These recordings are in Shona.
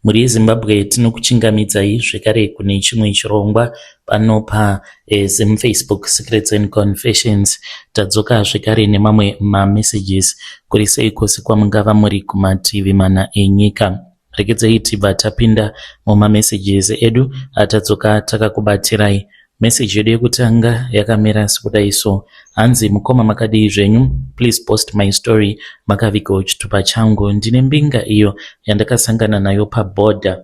Mhuri yeZimbabwe, tinokuchingamidzai zvekare kune chimwe chirongwa pano paZim Facebook Secrets and Confessions. Tadzoka zvekare nemamwe mamessages. Kuri sei kwose kwamungava muri kumativi mana enyika? Regedzai tibva tapinda mumamessages edu atadzoka takakubatirai. Message yedu yekutanga yakamira sekudai so. Hanzi, "Mukoma, makadii zvenyu? Please post my story makavigawo chitupa changu. Ndine mbinga iyo yandakasangana nayo pabhodha.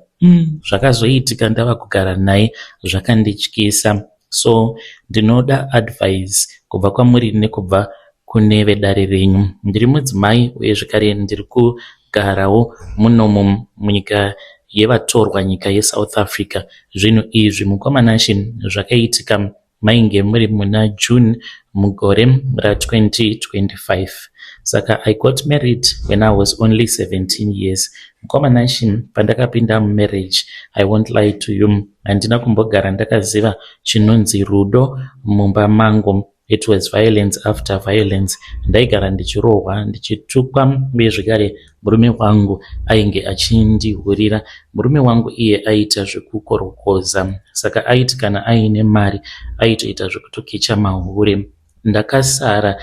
Zvakazoitika ndava kugara naye zvakandityisa, so ndinoda advice kubva kwamuri nekubva kune vedare renyu. Ndiri mudzimai uye zvekare ndiri kugarawo munomu munyika yevatorwa, nyika yeSouth Africa. Zvinhu izvi, mukoma Nashe, zvakaitika mainge muri muna June mugore ra2025. Saka I got married when I was only 17 years. Mukoma Nashe, pandakapinda mumarriage, I won't lie to you, handina kumbogara ndakaziva chinonzi rudo mumba mangu. It was violence after violence. Ndaigara ndichirohwa, ndichitukwa, uye zvekare murume wangu ainge achindihurira. Murume wangu iye aiita zvekukorokoza, saka aiti kana aine mari aitoita zvekutokecha mahure. Ndakasara,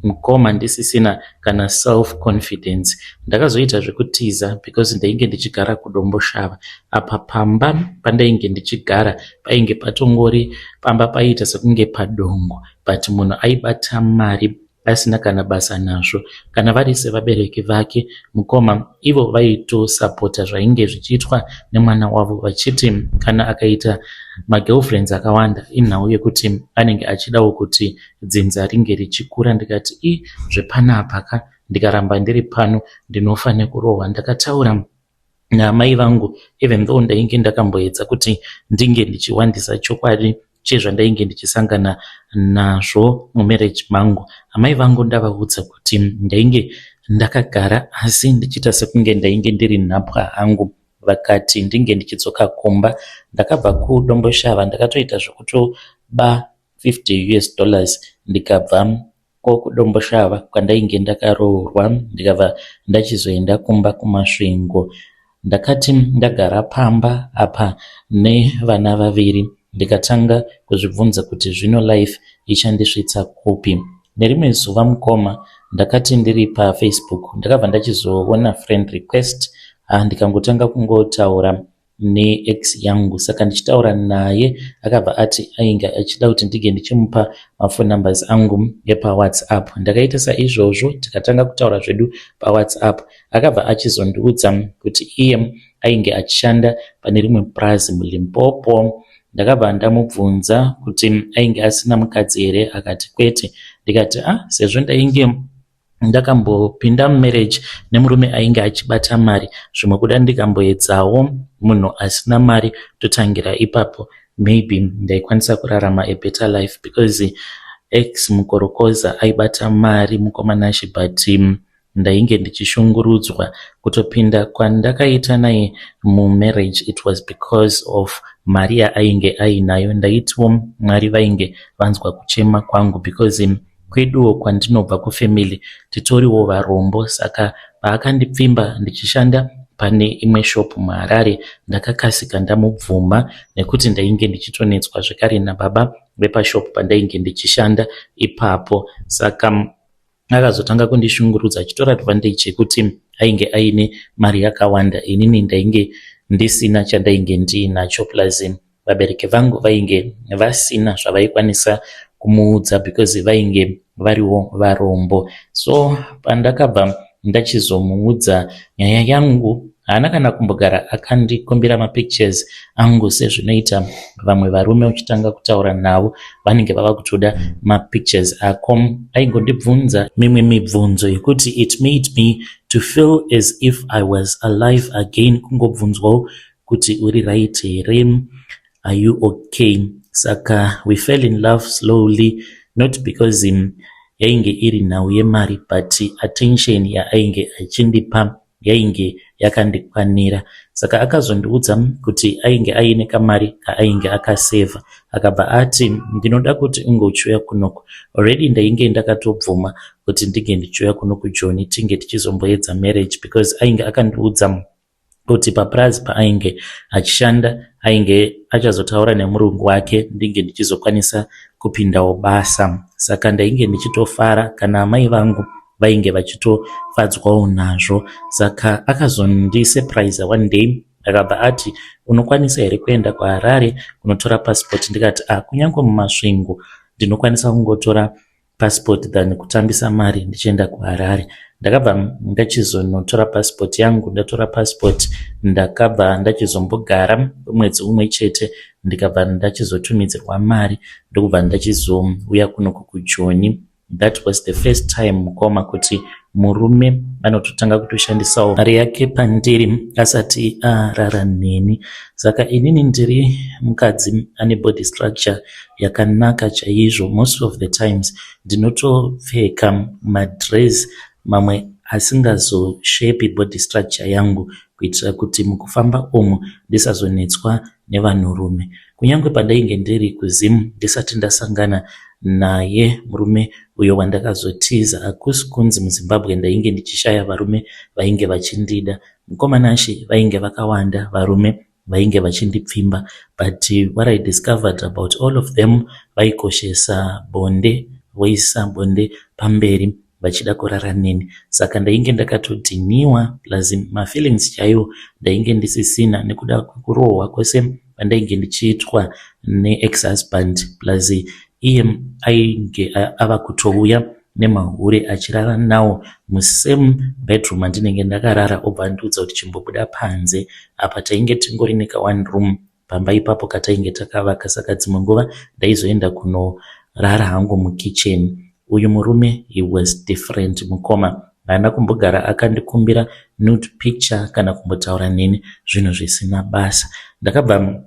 mukoma, ndisisina kana self confidence. Ndakazoita zvekutiza because ndainge ndichigara kuDomboshava. Apa pamba pandainge ndichigara painge patongori pamba paiita sekunge padongo, but munhu aibata mari asina kana basa nazvo. Kana vari sevabereki vake, mukoma, ivo vaitosapota zvainge zvichiitwa nemwana wavo, vachiti kana akaita magirlfriends akawanda inhau yekuti anenge achidawo kuti dzinza ringe richikura. Ndikati, i zvepanapa ka, ndikaramba ndiri pano ndinofa nekurohwa. Ndakataura naamai vangu, even though ndainge ndakamboedza kuti ndinge ndichiwandisa chokwadi chezvandainge ndichisangana nazvo mumarriage mangu. Amai vangu ndavaudza kuti ndainge ndakagara asi ndichiita sekunge ndainge ndiri nhapwa hangu, vakati ndinge ndichidzoka kumba. Ndakabva kuDomboshava, ndakatoita zvekutoba 50 US dollars, ndikabva kuDomboshava kwandainge ndakaroorwa, ndikabva ndachizoenda kumba kuMasvingo. Ndakati ndagara pamba apa nevana vaviri, ndikatanga kuzvibvunza kuti zvino life ichandisvitsa kupi. Nerimwe zuva, mukoma, ndakati ndiri paFacebook, ndakabva ndachizoona friend request, ndikangotanga kungotaura neex yangu. Saka ndichitaura naye akabva ati ainge achida kuti ndinge ndichimupa maphone numbers angu epaWhatsApp. Ndakaita saizvozvo, tikatanga kutaura zvedu paWhatsApp. Akabva achizondiudza kuti iye ainge achishanda pane rimwe purazi muLimpopo. Ndakabva ndamubvunza kuti ainge asina mukadzi here, akati kwete. Ndikati, ah, sezvo ndainge ndakambopinda mumarriage nemurume ainge achibata mari, zvimwe kuda ndikamboedzawo munhu asina mari, totangira ipapo, maybe ndaikwanisa kurarama a better life, because ex mukorokoza aibata mari, mukoma Nashe, but ndainge ndichishungurudzwa. Kutopinda kwandakaita naye mumarriage, it was because of mari yaainge ainayo. Ndaitiwo Mwari vainge vanzwa kuchema kwangu, because kweduwo kwandinobva kufamily titoriwo varombo. Saka paakandipfimba ndichishanda pane imwe shop muHarare, ndakakasika ndamubvuma nekuti ndainge ndichitonetswa zvekare nababa vepashop pandainge ndichishanda ipapo. Saka akazotanga kundishungurudza achitora advantage yekuti ainge aine mari yakawanda, inini ndainge ndisina chandainge ndiinacho, plus vabereki vangu vainge vasina zvavaikwanisa kumuudza because vainge variwo varombo. So pandakabva ndachizomuudza nyaya yangu, haana kana kumbogara akandikumbira mapictures angu sezvinoita vamwe varume. Uchitanga kutaura navo vanenge vava kutoda mapictures ako. Aingondibvunza mimwe mibvunzo yekuti it made me to feel as if I was alive again, kungobvunzwawo kuti uri right here, are you okay? Saka we fell in love slowly, not because yainge iri nhau yemari, but attention yaainge achindipa yainge yakandikwanira. Saka akazondiudza kuti ainge aine kamari kaainge akasevha, akabva ati, "Ndinoda kuti unge uchiuya kunoku." Already ndainge ndakatobvuma kuti ndinge ndichiuya kuno kuJoni, tinge tichizomboedza marriage, because ainge akandiudza Kuti papurazi paainge achishanda ainge achazotaura nemurungu wake ndinge ndichizokwanisa kupindawo basa. Saka ndainge ndichitofara kana amai vangu vainge vachitofadzwawo nazvo. Saka akazondisurprise one day akabva ati unokwanisa here kuenda kuHarare kunotora passport ndikati ah kunyange muMasvingo ndinokwanisa kungotora passport than kutambisa mari ndichienda kuHarare. Ndakabva ndachizonotora passport yangu. Ndatora passport ndakabva ndachizombogara mwedzi umwe chete ndikabva ndachizotumidzirwa mari ndokubva ndachizouya kunoku kuJoni. That was the first time mukoma kuti murume anototanga kutoshandisawo mari yake pandiri asati arara neni. Saka inini ndiri mukadzi ane body structure yakanaka chaizvo. Most of the times ndinotopfeka madress mamwe asingazoshepi body structure yangu kuitira kuti mukufamba umu ndisazonetswa nevanhurume. Kunyange pandainge ndiri kuZim ndisati ndasangana naye murume uyo wandakazotiza hakusi kunzi muZimbabwe ndainge ndichishaya varume vainge vachindida. Mukoma Nashe vainge vakawanda varume vainge vachindipfimba but what I discovered about all of them vaikoshesa bonde voisa bonde pamberi vachida kurara neni. Saka ndainge ndakatodhiniwa plus mafeelings chaiwo ndainge ndisisina nekuda kwekurohwa kwese kwandainge ndichiitwa neex husband plus iye ainge ava kutouya nemahure achirara nawo musame bedroom mandinenge ndakarara obva andiudza kuti chimbobuda panze. Apa tainge tingori neka one room pamba ipapo katainge takavaka saka dzimwe nguva ndaizoenda kunorara hangu mukicheni. Uyu murume he was different mukoma. Haana kumbogara akandikumbira nude picture kana kumbotaura neni zvinhu zvisina basa. Ndakabva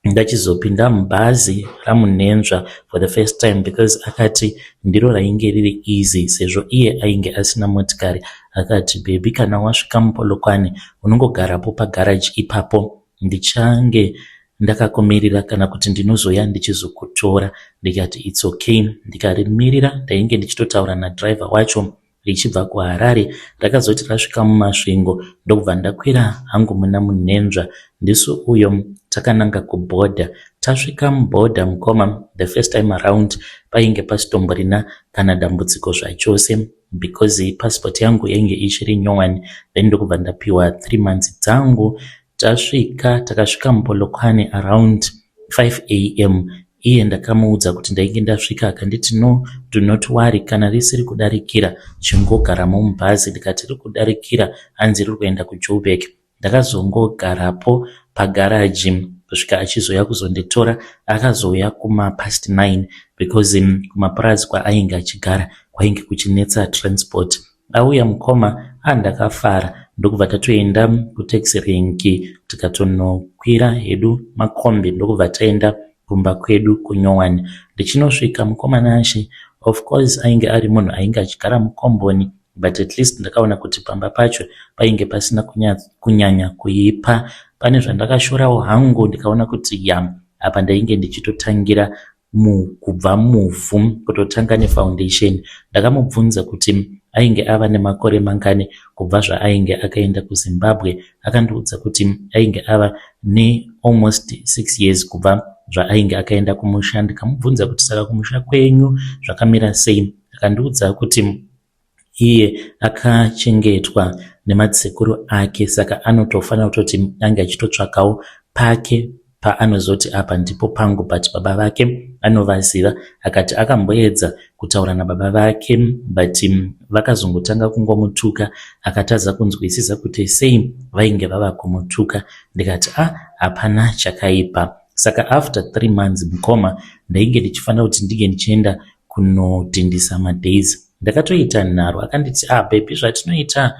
ndachizopinda mubhazi raMunhenzva for the first time because akati ndiro rainge riri easy sezvo iye ainge asina motikari. Akati baby kana wasvika muPolokwane unongogarapo pagaraji ipapo ndichange ndakakumirira kana kuti ndinozouya ndichizokutora. Ndikati it's okay. Ndikarimirira ndainge ndichitotaura nadhiraivha wacho richibva kuHarare. Rakazoti rasvika muMasvingo ndokubva ndakwira hangu muna Munhenzva. Ndisu uyo takananga kubhodha. Tasvika mubhodha mukoma the first time around painge pasitomborina kana dambudziko zvachose because passport yangu yainge ichiri nyowani then ndokubva ndapiwa 3 months dzangu. Tasvika takasvika muPolokwane around 5 am. Iye ndakamuudza kuti ndainge ndasvika akanditi no do not worry kana risiri kudarikira chingogaramo mubhazi. Ndikati riri kudarikira hanzi riri kuenda kuJoburg. Ndakazongogarapo pagaraji kusvika achizouya kuzonditora. Akazouya kuma past 9 because kumapurazi kwaainge achigara kwainge kuchinetsa transport. Auya mukoma ndakafara ndokubva tatoenda kutaxi rank tikatonokwira hedu makombi ndokubva taenda kumba kwedu kunyowani. Ndichinosvika mukoma Nashe of course ainge ari munhu ainge achigara mukomboni but at least ndakaona kuti pamba pacho painge pasina kunyanya kuipa. Pane zvandakashorawo hangu ndikaona kuti ya apa ndainge ndichitotangira kubva muvhu kutotanga nefoundation. Ndakamubvunza kuti ainge ava nemakore mangani kubva zvaainge akaenda kuZimbabwe. Akandiudza kuti ainge ava nealmost 6 years kubva zvaainge akaenda kumusha. Ndikamubvunza kuti saka kumusha kwenyu zvakamira sei. Akandiudza kuti iye akachengetwa nemadzisekuru ake saka anotofanira kutoti ange achitotsvakawo pake paanozoti apa ndipo pangu but baba vake anovaziva. Akati akamboedza kutaura nababa vake but vakazongotanga kungomutuka akatadza kunzwisisa kuti sei vainge vava kumutuka. Ndikati ah hapana chakaipa. Saka after 3 months mukoma ndainge ndichifanira kuti ndinge ndichienda kunodhindisa madays. Ndakatoita nharo akanditi ah baby zvatinoita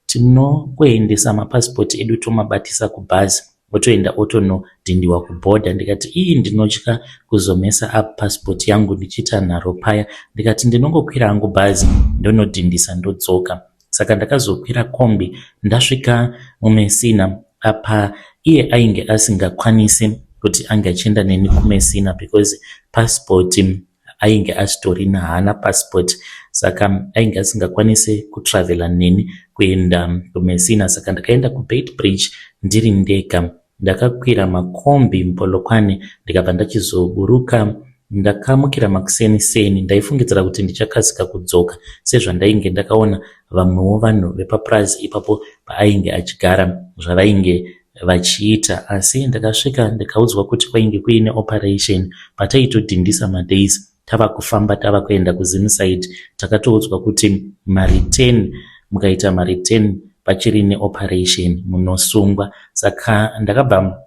tinokuendesa mapasipoti edu tomabatisa kubhazi otoenda otonodhindiwa kubhodha. Ndikati ii ndinotya kuzomesa up pasipoti yangu ndichiita nharo paya. Ndikati ndinongokwira hangu bhazi ndonodhindisa ndodzoka. Saka ndakazokwira kombi ndasvika muMessina. Apa iye ainge asingakwanisi kuti ange achienda neni kuMessina because pasipoti Ainge asitorina, haana passport, saka ainge asingakwanise kutravela neni kuenda kuMessina. Saka ndakaenda kuBeitbridge ndiri ndega. Ndakakwira makombi muPolokwane, ndikabva ndachizoburuka. Ndakamukira makuseni seni. Ndaifungidzira kuti ndichakasika kudzoka sezvandainge ndakaona vamwewo vanhu vepapurazi ipapo paainge achigara zvavainge vachiita, asi ndakasvika ndikaudzwa kuti kwainge kuine operation. Pataitodhindisa madays tava kufamba tava kuenda kuZimside, takatoudzwa kuti mareturn, mukaita mareturn pachiri neoperation munosungwa. Saka ndakabva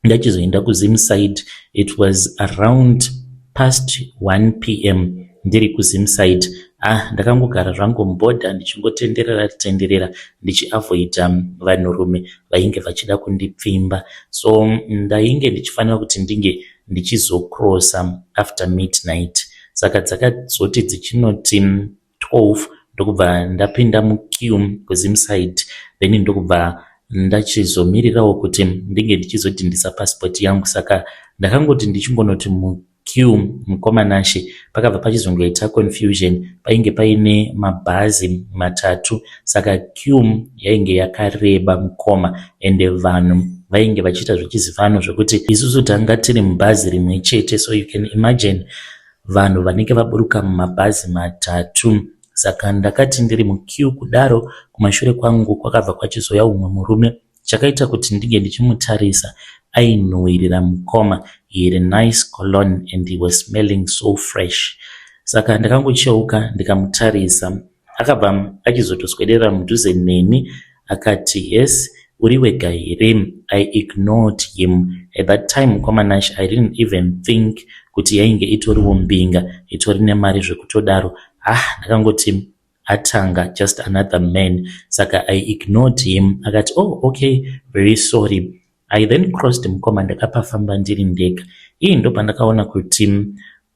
ndachizoenda kuZimside. It was around past 1 p.m. ndiri kuZimside. Ah, ndakangogara zvangu mubhodha ndichingotenderera tenderera, ndichiavoida vanhurume vainge vachida kundipfimba. So ndainge ndichifanira kuti ndinge ndichizocrossa after midnight. Saka dzakazoti dzichinoti 12, ndokubva ndapinda muqueue kuZimside, then ndokubva ndachizomirirawo kuti ndinge ndichizodhindisa pasipoti yangu. Saka ndakangoti ndichingonoti muqueue, mukoma Nashe, pakabva pachizongoita confusion. Painge paine mabhazi matatu, saka queue yainge yakareba, mukoma, ende vanhu vainge vachiita zvechizivano zvekuti isusu tanga tiri mubhazi rimwe chete. So you can imagine vanhu vanenge vaburuka mumabhazi matatu. Saka ndakati ndiri muqueue kudaro, kumashure kwangu kwakabva kwachizouya umwe murume. Chakaita kuti ndinge ndichimutarisa, ainhuhwirira, mukoma. He had a nice cologne and he was smelling so fresh. Saka ndakangocheuka ndikamutarisa. Akabva achizotoswedera mudhuze neni akati, "Yes, uri wega here?" I ignored him at that time, mukoma Nash. I didn't even think kuti yainge itoriwo mbinga itori nemari zvekutodaro. Ah, ndakangoti atanga, just another man. Saka I ignored him. Akati, "Oh, okay, very sorry." I then crossed, mukoma. Ndakapafamba ndiri ndega. Ii, ndopandakaona kuti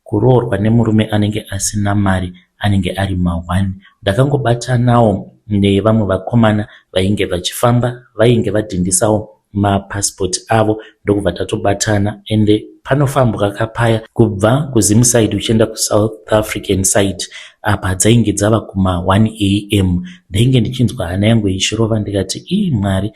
kuroorwa nemurume anenge asina mari anenge ari ma1. Ndakangobatanawo nevamwe vakomana vainge vachifamba, vainge vadhindisawo mapasipoti avo, ndokubva tatobatana. Ende panofambwa kapaya kubva kuZimside uchienda kuSouth African side. Apa dzainge dzava kuma1 a.m. Ndainge ndichinzwa hana yangu ichirova. Ndikati, "Ii Mwari,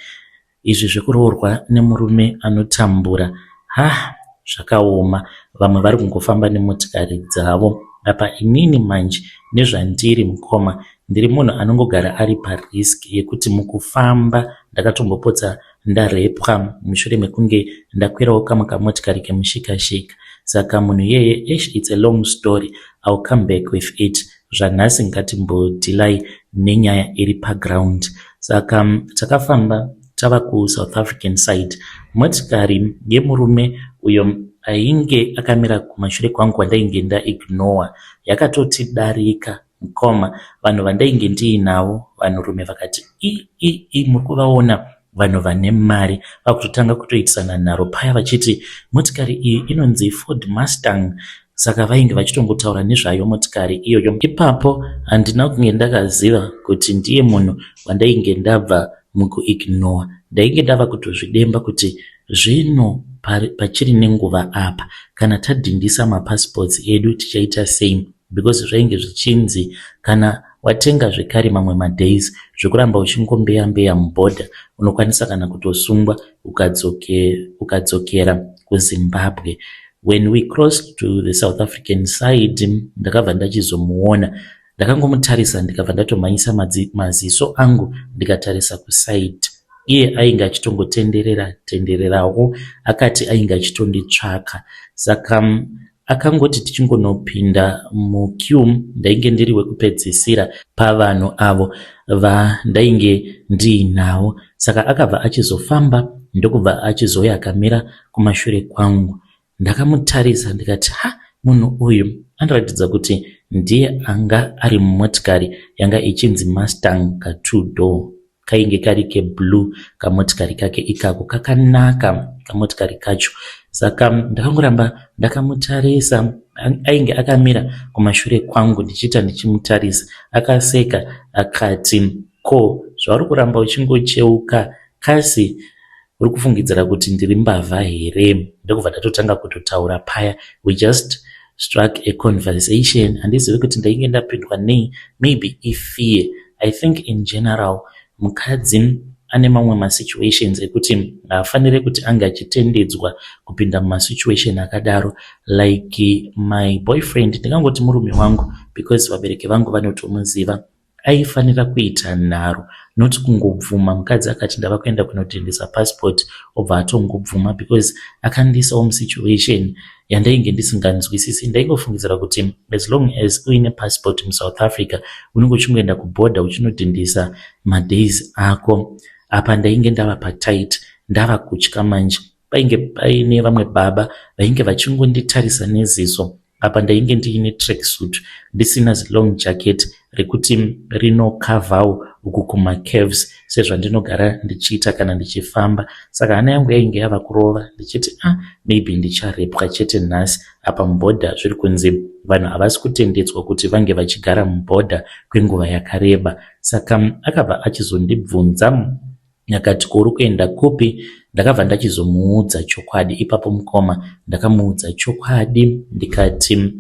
izvi zvekuroorwa nemurume anotambura, ha, zvakaoma." Vamwe vari kungofamba nemotikari dzavo. Apa inini manje nezvandiri, mukoma, ndiri munhu anongogara ari parisk yekuti mukufamba ndakatombopotsa ndarepwa mushure mekunge ndakwirawo kamwe kamotikari kemushikashika. Saka munhu iyeye, ish, it's a long story, I'll come back with it. Zvanhasi ngatimbodealai nenyaya iri paground. Saka takafamba tava kuSouth African side. Motikari yemurume uyo ainge akamira kumashure kwangu wandainge ndaignora yakatotidarika, mukoma. Vanhu vandainge ndiinavo, vanhurume, vakati, "I i i, muri kuvaona vanhu vane mari?" Vakutotanga kutoitisana nharo paya vachiti motikari iyi inonzi Ford Mustang. Saka vainge vachitongotaura nezvayo motikari iyoyo. Ipapo handina kunge ndakaziva kuti ndiye munhu wandainge ndabva mukuignora. Ndainge ndava kutozvidemba kuti zvino pachiri nenguva apa, kana tadhindisa mapassports edu tichaita sei? Because zvainge zvichinzi kana watenga zvekare mamwe madays zvekuramba uchingombeya mbeya mubhodha, unokwanisa kana kutosungwa ukadzokera kuZimbabwe. When we crossed to the South African side, ndakabva ndachizomuona. Ndakangomutarisa, ndikabva ndatomhanyisa maziso angu ndikatarisa kuside. Iye ainge achitongotenderera tendererawo. Akati ainge achitonditsvaka. Saka akangoti tichingonopinda muqueue, ndainge ndiri wekupedzisira pavanhu avo vandainge ndiinavo. Saka akabva achizofamba, ndokubva achizouya akamira kumashure kwangu. Ndakamutarisa ndikati, "Ha, munhu uyu anoratidza kuti ndiye anga ari mumotikari yanga ichinzi Mustang ka2 door." Kainge kari keblue kamotikari kake ikako, kakanaka kamotikari kacho. Saka ndakangoramba ndakamutarisa. Ainge akamira kumashure kwangu. Ndichiita ndichimutarisa, akaseka akati, "Ko zvauri kuramba uchingocheuka, kasi uri kufungidzira kuti ndiri mbavha here?" Ndokubva tatotanga kutotaura paya. We just struck a conversation. Handizivi kuti ndainge ndapindwa nei, maybe ifear. I think in general mukadzi ane mamwe masituations ekuti haafaniri kuti ange achitendedzwa kupinda mumasituation akadaro. Like my boyfriend, ndingangoti murume wangu because vabereki vangu vanotomuziva, aifanira kuita nharo, not kungobvuma. Mukadzi akati ndava kuenda kunodhindisa passport, obva atongobvuma, because akandiisawo musituation yandainge ndisinganzwisisi. Ndaingofungidzira kuti as long as uine passport muSouth Africa, unenge uchingoenda kubhodha uchinodhindisa madays ako. Apa ndainge ndava patight, ndava kutya manje. Painge paine vamwe baba vainge vachingonditarisa neziso. Apa ndainge ndiine tracksuit, ndisina zilong jacket rekuti rinokavhawo uku kumacalves sezvandinogara ndichiita kana ndichifamba. Saka hana yangu yainge yava kurova ndichiti, "Ah, maybe ndicharepwa chete nhasi." Apa mubhodha zviri kunzi vanhu havasi kutendedzwa kuti vange vachigara mubhodha kwenguva yakareba. Saka akabva achizondibvunza akati, "Uri kuenda kupi?" Ndakabva ndachizomuudza chokwadi ipapo, mukoma. Ndakamuudza chokwadi ndikati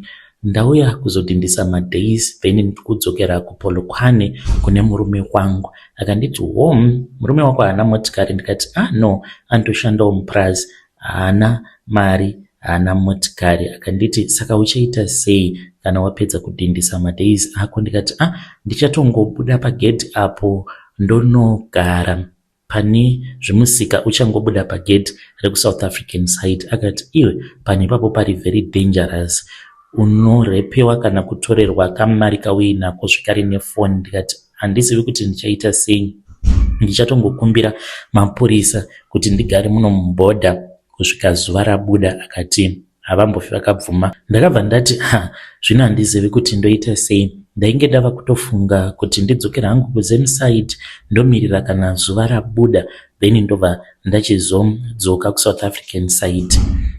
ndauya kuzodhindisa madays, then ndikudzokera kuPolokwane kune murume wangu. Akanditi, "Ho, murume wako haana motikari?" Ndikati, "Ah, no, anotoshandawo mupurazi, haana mari, haana motikari." Akanditi, "Saka uchaita sei kana wapedza kudhindisa madays ako?" Ndikati, "Ah, ndichatongobuda pagedhi apo, ndonogara pane zvemusika uchangobuda pagedhi rekuSouth African side." Akati, "Iwe, panhu ipapo pari very dangerous, unorepewa kana kutorerwa kamari kauinako zvekare nefoni." Ndikati, "Handizivi kuti ndichaita sei, ndichatongokumbira mapurisa kuti ndigare muno mubhodha kusvika zuva rabuda." Akati havambofi vakabvuma. Ndakabva ndati, "Ha, zvino handizivi kuti ndoita sei." Ndainge ndava kutofunga kuti ndidzokera hangu kuZim side, ndomirira kana zuva rabuda, then ndobva ndachizodzoka kuSouth African side.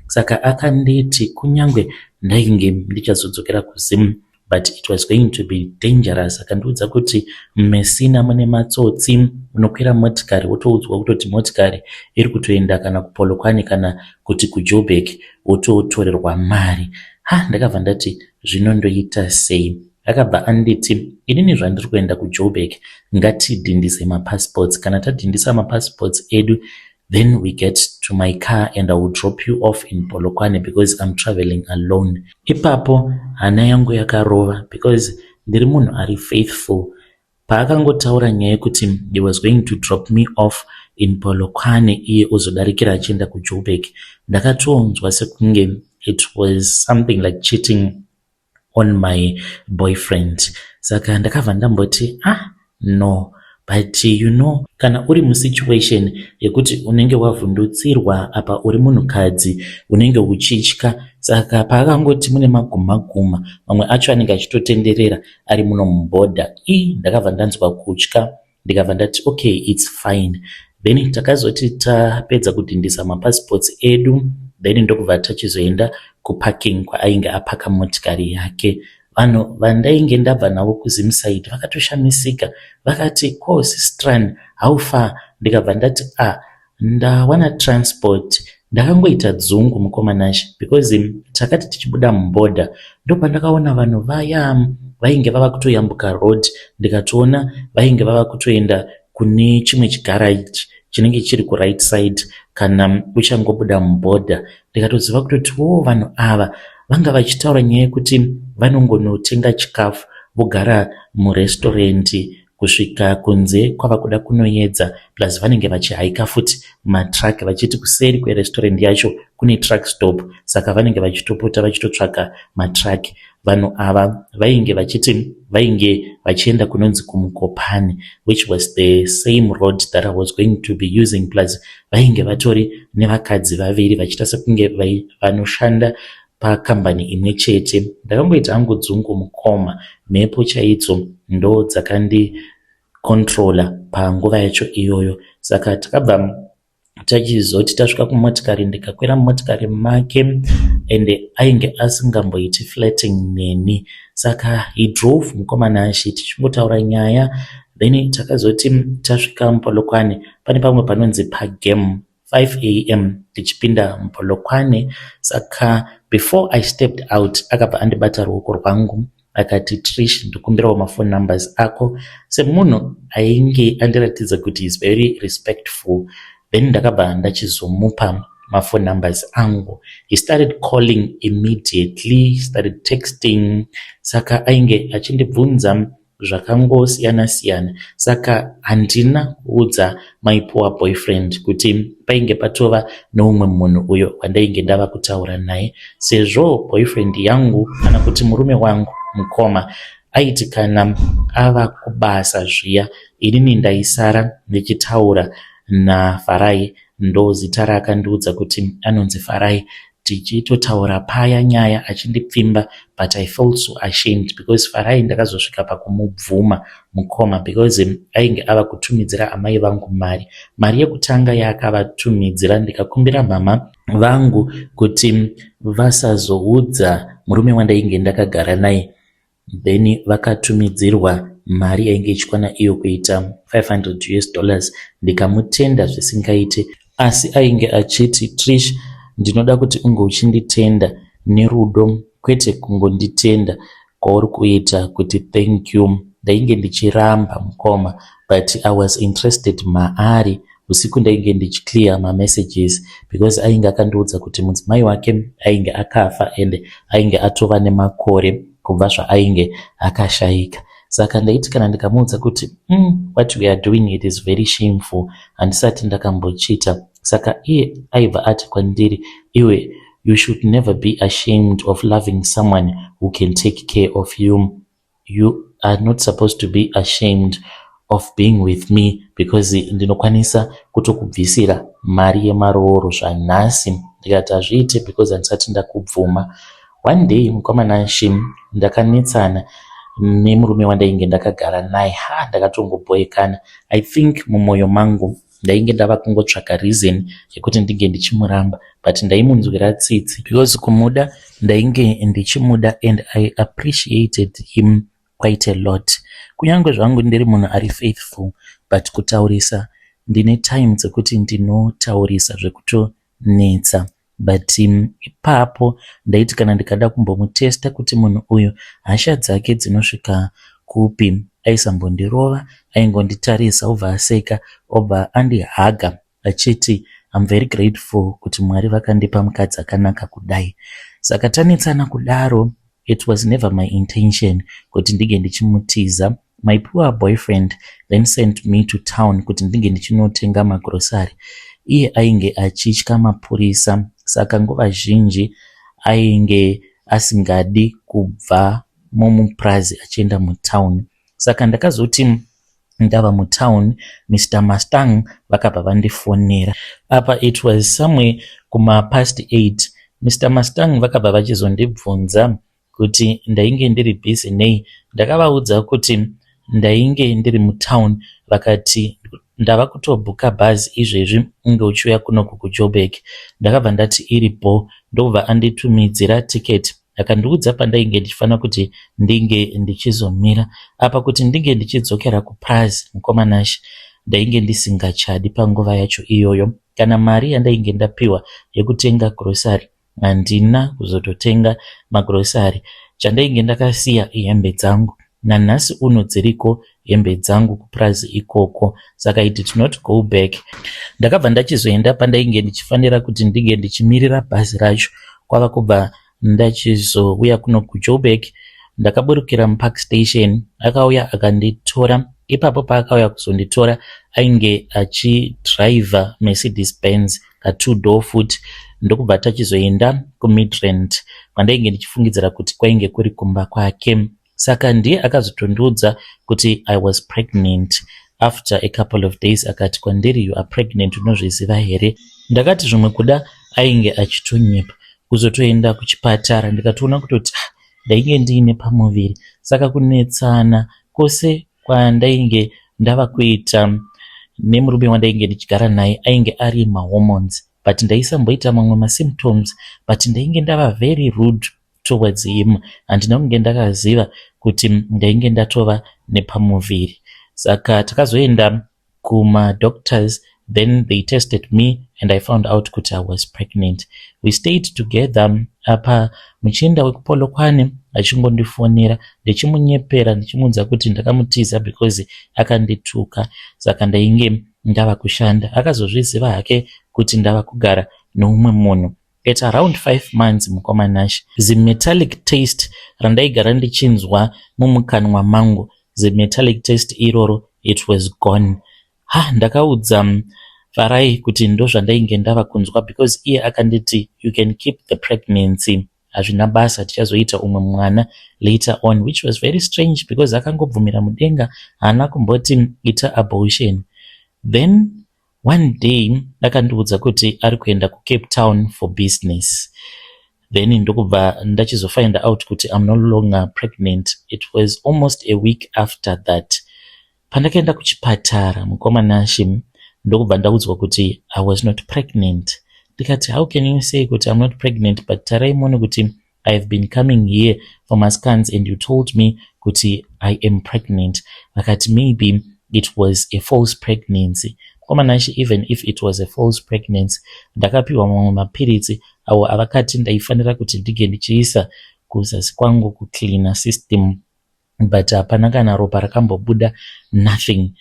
Saka akanditi kunyange ndainge ndichazodzokera kuZim, but it was going to be dangerous. Akandiudza kuti muMessina mune matsotsi, unokwira motikari wotoudzwa kutoti motikari iri kutoenda kana kuPolokwane kana kuti kuJoburg, wototorerwa mari. Ha, ndakabva ndati, "Zvino ndoita sei?" Akabva anditi, "Inini zvandiri kuenda kuJoburg, ngatidhindise mapassports. Kana tadhindisa mapassports edu, then we get to my car and I will drop you off in Polokwane because I'm traveling alone." Ipapo hana yangu yakarova because ndiri munhu ari faithful. Paakangotaura nyaya yekuti he was going to drop me off in Polokwane, iye ozodarikira achienda kuJoburg, ndakatonzwa sekunge it was something like cheating on my boyfriend. Saka ndakabva ndamboti, "Ah, no." But you know, kana uri musituation yekuti unenge wavhundutsirwa, apa uri munhukadzi, unenge uchitya. Saka paakangoti mune magumaguma mamwe acho anenge achitotenderera ari muno mubhodha, i ndakabva ndanzwa kutya. Ndikabva ndati, "Okay, it's fine." Then takazoti tapedza kudhindisa mapassports edu, then ndokubva tachizoenda kuparking kwaainge apaka motikari yake. Vanhu vandainge ndabva navo kuZim side vakatoshamisika, vakati, "Ko, sistran, how far?" Ndikabva ndati, "A ah, ndawana transport." Ndakangoita dzungu, mukoma Nashe, because takati tichibuda mubhodha ndopandakaona vanhu vaya vainge vava kutoyambuka road. Ndikatoona vainge vava kutoenda kune chimwe chigaraji chinenge chiri kuright side kana uchangobuda mubhodha. Ndikatoziva kutoti wo vanhu ava vanga vachitaura nyaya yekuti vanongonotenga chikafu, vogara murestorendi kusvika kunze kwava kuda kunoedza. Plus vanenge vachihaika futi matruck, vachiti kuseri kwerestorendi yacho kune truck stop, saka vanenge vachitopota vachitotsvaka matruck. Vanhu ava vainge vachiti vainge vachienda kunonzi kuMukopani, which was the same road that I was going to be using. Plus vainge vatori nevakadzi vaviri, vachiita sekunge vanoshanda pakambani imwe chete. Ndakangoita hangu dzungu, mukoma. Mhepo chaidzo ndo dzakandikontrola panguva yacho iyoyo. Saka takabva tachizoti tasvika kumotikari, ndikakwira mumotikari make, ende ainge asingamboiti flirting neni. Saka he drove, mukoma Nashe, tichingotaura nyaya. Then takazoti tasvika muPolokwane, pane pamwe panonzi pagame 5 am ndichipinda muPolokwane. Saka before I stepped out, akabva andibata ruoko rwangu akati, "Trish, ndikumbirawo maphone numbers ako." Semunhu ainge andiratidza kuti is very respectful, then ndakabva ndachizomupa maphone numbers angu. He started calling immediately, started texting. Saka ainge achindibvunza zvakangosiyana siyana. Saka handina kuudza my poor boyfriend kuti painge patova neumwe munhu uyo wandainge ndava kutaura naye, sezvo boyfriend yangu, kana kuti murume wangu, mukoma, aiti kana ava kubasa zviya, inini ndaisara ndichitaura naFarai. Ndo zita raakandiudza kuti anonzi Farai. Tichitotaura paya nyaya achindipfimba, but I felt so ashamed because Farai ndakazosvika pakumubvuma, mukoma, because ainge ava kutumidzira amai vangu mari. Mari yekutanga yaakavatumidzira, ndikakumbira mama vangu kuti vasazoudza murume wandainge ndakagara naye. Then vakatumidzirwa mari yainge ichikwana iyo kuita US$500. Ndikamutenda zvisingaite, asi ainge achiti, "Trish, ndinoda kuti unge uchinditenda nerudo, kwete kungonditenda kwauri kuita kuti thank you." Ndainge ndichiramba, mukoma, but I was interested maari. Usiku ndainge ndichiclear mamessages because ainge akandiudza kuti mudzimai wake ainge akafa and ainge atova nemakore kubva zvaainge akashayika. Saka ndaiti kana ndikamuudza kuti what we are doing, it is very shameful, handisati ndakambochita." Saka iye aibva ati kwandiri, "Iwe, you should never be ashamed of loving someone who can take care of you. You are not supposed to be ashamed of being with me because ndinokwanisa kutokubvisira mari yemarooro zvanhasi." Ndikati, "Hazviite because handisati ndakubvuma." One day, mukoma Nashi, ndakanetsana nemurume wandainge ndakagara naye. Ha, ndakatongobhoekana. I think mumwoyo mangu ndainge ndava kungotsvaka reason yekuti ndinge ndichimuramba, but ndaimunzwira tsitsi because kumuda ndainge ndichimuda and I appreciated him quite a lot. Kunyange zvangu ndiri munhu ari faithful, but kutaurisa, ndine time dzekuti ndinotaurisa zvekutonetsa. But ipapo ndaiti kana ndikada kumbomutesta kuti munhu uyu hasha dzake dzinosvika kupi, aisambondirova. Aingonditarisa, obva aseka, obva andihaga achiti, "I'm very grateful kuti Mwari vakandipa mukadzi akanaka kudai." Saka tanetsana kudaro, it was never my intention kuti ndinge ndichimutiza. My poor boyfriend then sent me to town kuti ndinge ndichinotenga magrosari. Iye ainge achitya mapurisa, saka nguva zhinji ainge asingadi kubva mumupurazi achienda mutown. Saka ndakazoti ndava mutown, Mr Mustang vakabva vandifonera. Apa it was somewhere kumapast 8. Mr Mustang vakabva vachizondibvunza kuti ndainge ndiri busy nei. Ndakavaudza kuti ndainge ndiri mutown. Vakati, "Ndava kutobhuka bhazi izvezvi, unge uchiuya kunoku kuJoburg." Ndakabva ndati iripo, ndobva anditumidzira tiketi, akandiudza pandainge ndichifanira kuti ndinge ndichizomira. Apa kuti ndinge ndichidzokera kupurazi, mukoma Nashi, ndainge ndisingachadi panguva yacho iyoyo. Kana mari yandainge ndapiwa yekutenga grocery, handina kuzototenga magrosari. Chandainge ndakasiya ihembe dzangu. Nanhasi uno dziriko hembe dzangu kupurazi ikoko. Saka I did not go back. Ndakabva ndachizoenda pandainge ndichifanira kuti ndinge ndichimirira bhazi racho. Kwava kubva ndachizouya kuno kuJoburg. Ndakaburukira muPark Station. Akauya akanditora. Ipapo paakauya kuzonditora, ainge achidhiraivha Mercedes Benz ka2 door futi. Ndokubva tachizoenda kuMidrand, kwandainge ndichifungidzira kuti kwainge kuri kumba kwake. Saka ndiye akazotondiudza kuti I was pregnant. After a couple of days akati kwandiri, "You are pregnant, unozviziva here?" Ndakati zvimwe kuda ainge achitonyepa. Kuzotoenda kuchipatara, ndikatoona kutoti, ah, ndainge ndiine pamuviri. Saka kunetsana kwose kwandainge ndava kuita nemurume wandainge ndichigara naye ainge ari mahormones, but ndaisamboita mamwe masymptoms, but ndainge ndava very rude towards him. Handina kunge ndakaziva kuti ndainge ndatova nepamuviri. Saka takazoenda kumadoctors. Then they tested me and I found out kuti I was pregnant. We stayed together apa muchinda wekuPolokwane achingondifonera, ndichimunyepera, ndichimuudza kuti ndakamutiza because akandituka, saka ndainge ndava kushanda. Akazozviziva hake kuti ndava kugara neumwe munhu. At around 5 months, mukoma Nash, zimetallic taste randaigara ndichinzwa mumukanwa mangu, zimetallic taste iroro, it was gone. Ha, ndakaudza Farai kuti ndozvandainge ndava kunzwa, because iye akanditi, "You can keep the pregnancy, hazvina basa, tichazoita umwe mwana later on," which was very strange because akangobvumira mudenga, haana kumboti ita abortion. Then one day akandiudza kuti ari kuenda kuCape Town for business. Then ndokubva ndachizofind out kuti I'm no longer pregnant. It was almost a week after that. Pandakaenda kuchipatara, mukoma Nashi, ndokubva ndaudzwa kuti I was not pregnant. Ndikati, "How can you say kuti I'm not pregnant, but tarai muone kuti I have been coming here for mascans and you told me kuti I am pregnant?" Vakati maybe it was a false pregnancy. Mukoma Nashi, even if it was a false pregnancy, ndakapiwa mamwe mapiritsi awo avakati ndaifanira kuti ndige ndichiisa kuzasi kwangu kucleaner system, but hapana kana ropa rakambobuda, nothing.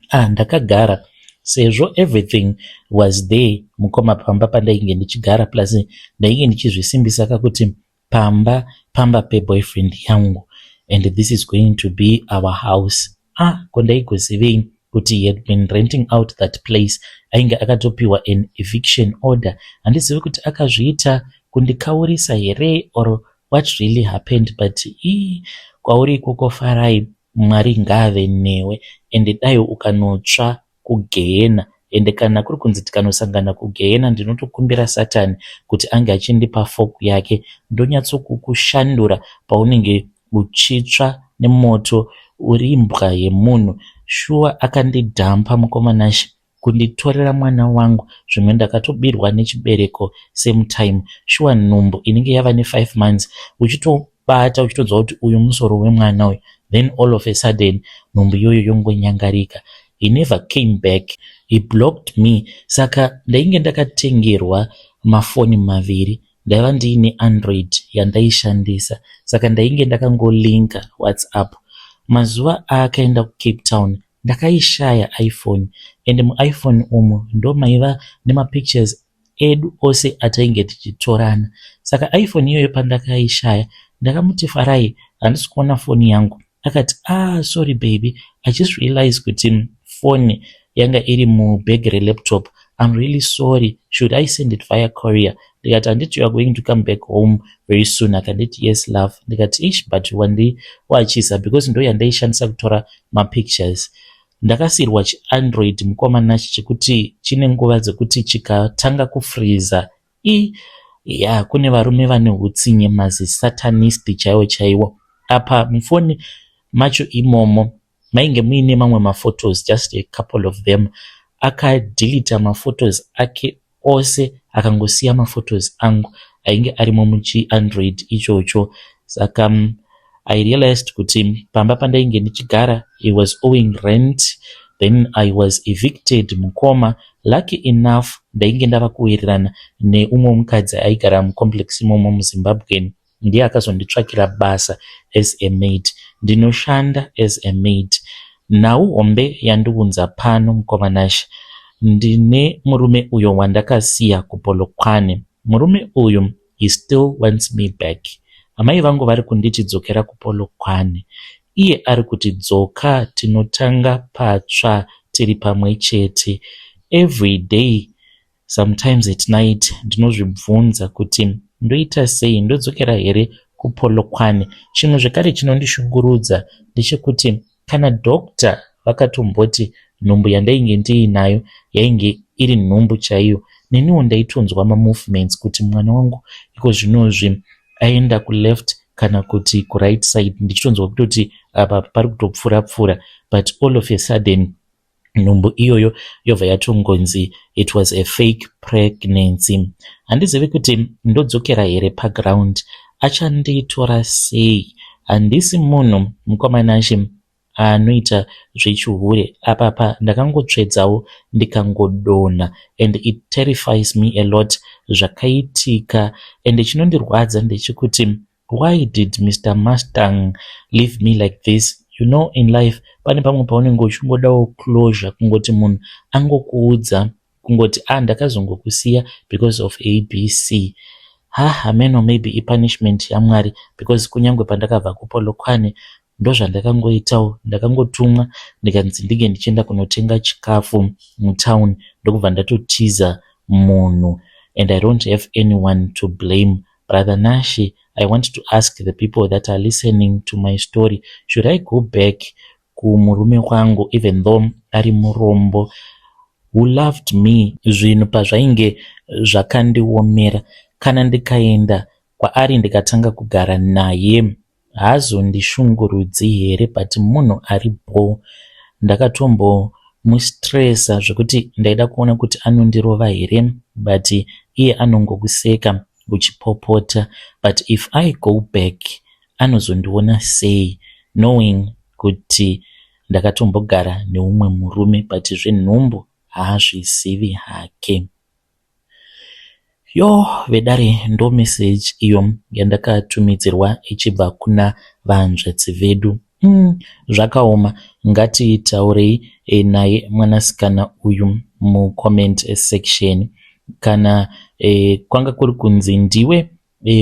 Ah, ndakagara sezvo everything was there, mukoma, pamba pandainge ndichigara, plus ndainge ndichizvisimbisa kakuti pamba pamba peboyfriend yangu and this is going to be our house. Ah, ko ndaigozivei kuti he had been renting out that place? Ainge akatopiwa an eviction order. Handizivi kuti akazviita kundikaurisa here or what really happened, but ii, kwauri ikoko Farai, Mwari ngaave newe, ende dai ukanotsva kugehena. Ende kana kuri kunzi tikanosangana kugehena, ndinotokumbira Satani kuti ange achindipa fork yake, ndonyatsokukushandura paunenge uchitsva nemoto. Uri imbwa yemunhu, shuwa. Akandidhampa, mukoma Nashi, kunditorera mwana wangu. Zvimwe ndakatobirwa nechibereko same time, shuwa. Nhumbu inenge yava ne5 months, uchitobata uchitonzwa kuti uyu musoro wemwana uyu, then all of a sudden nhumbu iyoyo yongonyangarika. He never came back, he blocked me. Saka ndainge ndakatengerwa mafoni maviri. Ndaiva ndiine Android yandaishandisa, saka ndainge ndakangolinka WhatsApp. Mazuva aakaenda kuCape Town, ndakaishaya iPhone, ende muiPhone umu ndo maiva nemapictures edu ose atainge tichitorana. Saka iPhone iyoyo pandakaishaya, ndakamuti, "Farai, handisi kuona foni yangu." Akati, "Ah, sorry baby, I just realized kuti foni yanga iri mubhegi relaptop. I'm really sorry. Should I send it via courier?" Ndikati, "Handiti you are going to come back home very soon?" Akanditi, "Yes, love." Ndikati, "Ish, but wandiwachisa," because ndo yandaishandisa kutora mapictures. Ndakasiyirwa chiAndroid, mukoma Nashi, chekuti chine nguva dzekuti chikatanga kufriza i ya. Kune varume vane utsinye, mazisatanist chaiwo chaiwo. Apa mufoni macho imomo mainge muine mamwe maphotos, just a couple of them. Akadhilita maphotos ake ose, akangosiya maphotos angu ainge arimo muchiAndroid ichocho. Saka I realized kuti pamba pandainge ndichigara, he was owing rent. Then I was evicted, mukoma. Lucky enough, ndainge ndava kuwirirana neumwe mukadzi aigara mucomplex imomo, muZimbabwen. Ndiye akazonditsvakira basa as a maid. Ndinoshanda as a maid. Nhau hombe yandiunza pano, mukoma Nashi, ndine murume uyo wandakasiya kuPolokwane. Murume uyu, he still wants me back. Amai vangu vari kunditi dzokera kuPolokwane, iye ari kuti dzoka tinotanga patsva tiri pamwe chete. Every day, sometimes at night, ndinozvibvunza kuti ndoita sei, ndodzokera here kuPolokwane? Chimwe zvekare chinondishungurudza ndechekuti kana doctor vakatomboti nhumbu yandainge ndiinayo yainge iri nhumbu chaiyo, neniwo ndaitonzwa mamovements kuti mwana wangu iko zvinozvi aenda kuleft kana kuti kuright side, ndichitonzwa kutoti apa pari kutopfuura pfuura, but all of a sudden nhumbu iyoyo yobva yatongonzi it was a fake pregnancy. Handizivi kuti ndodzokera here paground, achanditora sei? Handisi munhu, mukoma Nashi, Anoita zvechihure. Apapa ndakangotsvedzawo ndikangodonha and it terrifies me a lot zvakaitika. And chinondirwadza ndechekuti, why did Mr Mustang leave me like this? You know, in life pane pamwe paunenge uchingodawo closure, kungoti munhu angokuudza kungoti, "Ah, ndakazongokusiya because of ABC." Ha, hameno, maybe ipunishment yaMwari, because kunyange pandakabva kuPolokwane ndozvandakangoitawo. Ndakangotumwa ndikanzi ndinge ndichienda kunotenga chikafu mutown, ndokubva ndatotiza munhu, and I don't have anyone to blame. Brother Nashe, I want to ask the people that are listening to my story, should I go back kumurume wangu even though ari murombo, who loved me zvinhu pazvainge zvakandiomera? Kana ndikaenda kwaari ndikatanga kugara naye, haazondishungurudzi here? But munhu ari bho. Ndakatombomustressa zvekuti ndaida kuona kuti anondirova here, but iye anongokuseka uchipopota. But if I go back, anozondiona sei, knowing kuti ndakatombogara neumwe murume, but zvenhumbu haazvizivi hake? Yo, vedare, ndo meseji iyo yandakatumidzirwa ichibva kuna vanzvadzi vedu. Zvakaoma. Ngatitaurei naye mwanasikana uyu mucomment section. Kana kwanga kuri kunzi ndiwe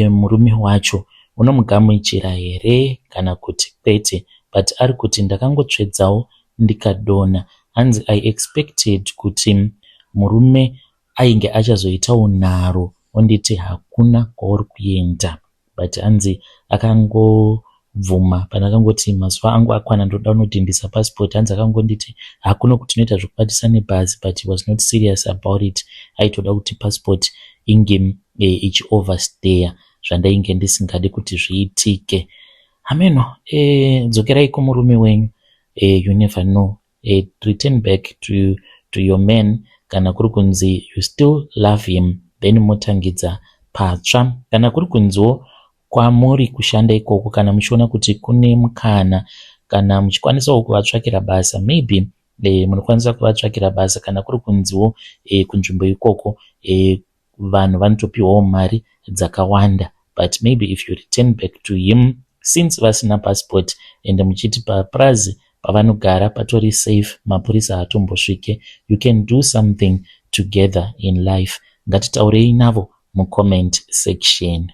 murume wacho, unomugamuchira here kana kuti kwete? But ari kuti ndakangotsvedzawo ndikadonha. Hanzi, "I expected kuti murume ainge achazoitawo nharo onditi hakuna kwauri kuenda," but hanzi akangobvuma pandakangoti mazuva angu akwana, ndoda kunodhindisa passport. Hanzi akangonditi hakuna kuti tinoita zvekubatisa nebhazi, but he was not serious about it. Aitoda kuti passport inge ichioverstaya, zvandainge ndisingadi kuti zviitike. Hameno. Dzokerai kumurume wenyu. You never know. Return back to your man kana kuri kunzi you still love him, then motangidza patsva. Kana kuri kunziwo kwamuri kushanda ikoko, kana muchiona kuti kune mukana, kana muchikwanisawo kuvatsvakira basa, maybe munokwanisa kuvatsvakira basa. Kana kuri kunziwo kunzvimbo ikoko vanhu vanotopiwawo mari dzakawanda, but maybe if you return back to him, since vasina passport and muchiti papurazi pavanogara patori safe, mapurisa haatombosvike, you can do something together in life. Ngatitaurei navo mucomment section.